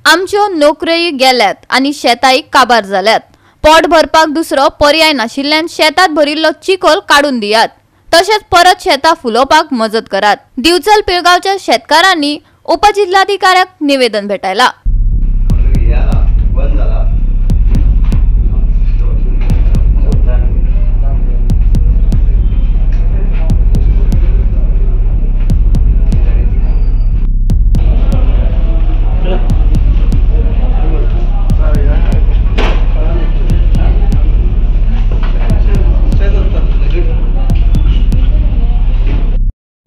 आमच्यो नोकऱ्योय गेल्यात आनी शेतांय काबार जाल्यात. पोट भरपाक दुसरो पर्याय नाशिल्ल्यान शेतात भरिल्लो चिखोल काडून दियात, तशेंच परत शेतां फुलोवपाक मजत करात. दिवचल पिळगांवच्या शेतकारांनी उपजिल्हाधिकाऱ्याक निवेदन भेटायला.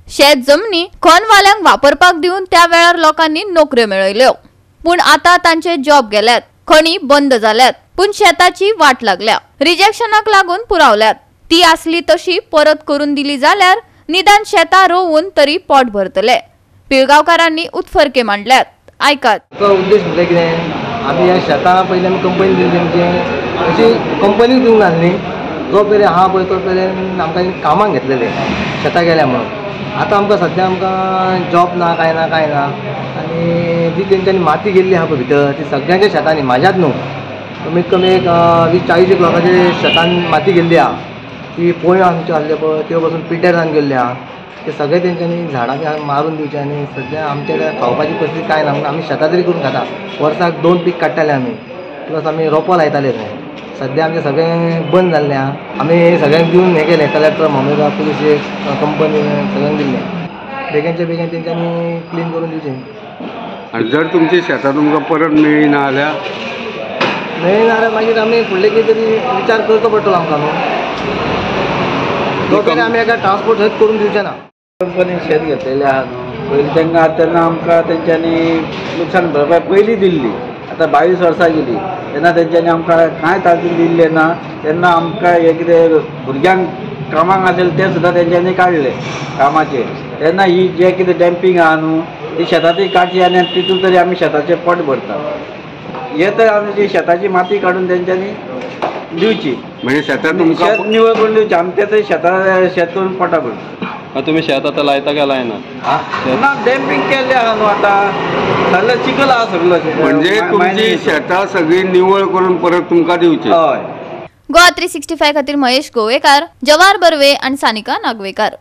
शेत जमनी खणवाल्यांक वापरपाक दिवन त्या वेळार लोकांनी नोकऱ्यो मेळयल्यो, पूण आतां तांचे जॉब गेल्यात, खणी बंद जाल्यात, पूण शेताची वाट लागल्या, रिजेक्शनाक लागून पुरावल्यात. ती आसली तशी परत करून दिली जाल्यार निदान शेतां रोवून तरी पोट भरतले. पिळगांवकारांनी उत्फर्के मांडल्यात, आयकात. उद्देश म्हणजे कितें, आमी ह्या शेतां पयलीं आमी कंपनी दिली, म्हणजे अशी कंपनी दिवंक नासली, जो मेरेन आहा पळय तो मेरेन आमकां कामाक घेतलेले शेतां गेल्या म्हणून. आतां आमकां सद्या आमकां जॉब ना, कांय ना, कांय ना. आनी जी तेंच्यांनी माती गेल्ली आहा पळय भितर, ती सगळ्यांच्या शेतांनी, म्हाज्यात न्हू, कमीत कमी एक 20-40 लोकांच्या शेतान माती गेल्ली आहा. ती पोंयो आमच्यो आसल्यो पळय त्यो पसून पिड्ड्यार जावन गेल्ल्यो आहा. ते सगळे तेंच्यांनी झाडां बी मारून दिवचे. आनी सद्या आमच्या कडेन खावपाची परिस्थिती कांय ना, म्हणून आमी शेतां तरी करून खाता. वर्साक 2 पीक काडटाले आमी, प्लस आमी रोपो लायताले. थंय सद्या आमचें सगळें बंद जाल्लें आहा. आमी सगळ्यांक दिवन हें केलें, कलेक्टर, मामलेदार, पुलीस, कंपनी सगळ्यांक दिल्लें. बेगीनच्या बेगीन तेंच्यांनी क्लीन करून दिवचें. आनी जर तुमची शेतां तुमकां परत मेळ्ळी ना जाल्यार, मेळ्ळी ना जाल्यार मागीर आमी फुडलें कितें तरी विचार करचो पडटलो आमकां न्हू. तो मेरेन आमी एका ट्रान्सपोर्ट थंयच करून दिवचें ना. कंपनीन शेत घेतलेलें आहा न्हू पयलीं, तांकां तेन्ना आमकां तेंच्यांनी लुकसाण भरपाय पयलीं दिल्ली. आतां 22 वर्सां गेली तेन्ना तेंच्यांनी आमकां कांय तातूंत दिल्लें ना. तेन्ना आमकां हें कितें भुरग्यांक कामाक आसलें तें सुद्दां तेंच्यांनी काडलें कामाचेर. तेन्ना ही जें कितें डॅम्पींग आहा न्हू ती शेतां ती काडची आनी तितून तरी आमी शेताचें पोट भरता. हें तर आमी जी शेताची माती काडून तेंच्यांनी दिवची, म्हणजे शेतां तुमकां शेत निवळ करून दिवचें. आमी तें तरी शेतां शेत करून पोटा भरता. तुमी शेत आतां लायता काय लायना? ना, डॅम्पींग केल्लें आहा न्हू आतां, सगळें चिखल आहा सगळो. म्हणजे तुमची शेतां सगळीं निवळ करून परत तुमकां दिवची. हय. गोवा 365 खातीर महेश गोवेकार, जवाहर बर्वे आनी सानिका नागवेकार.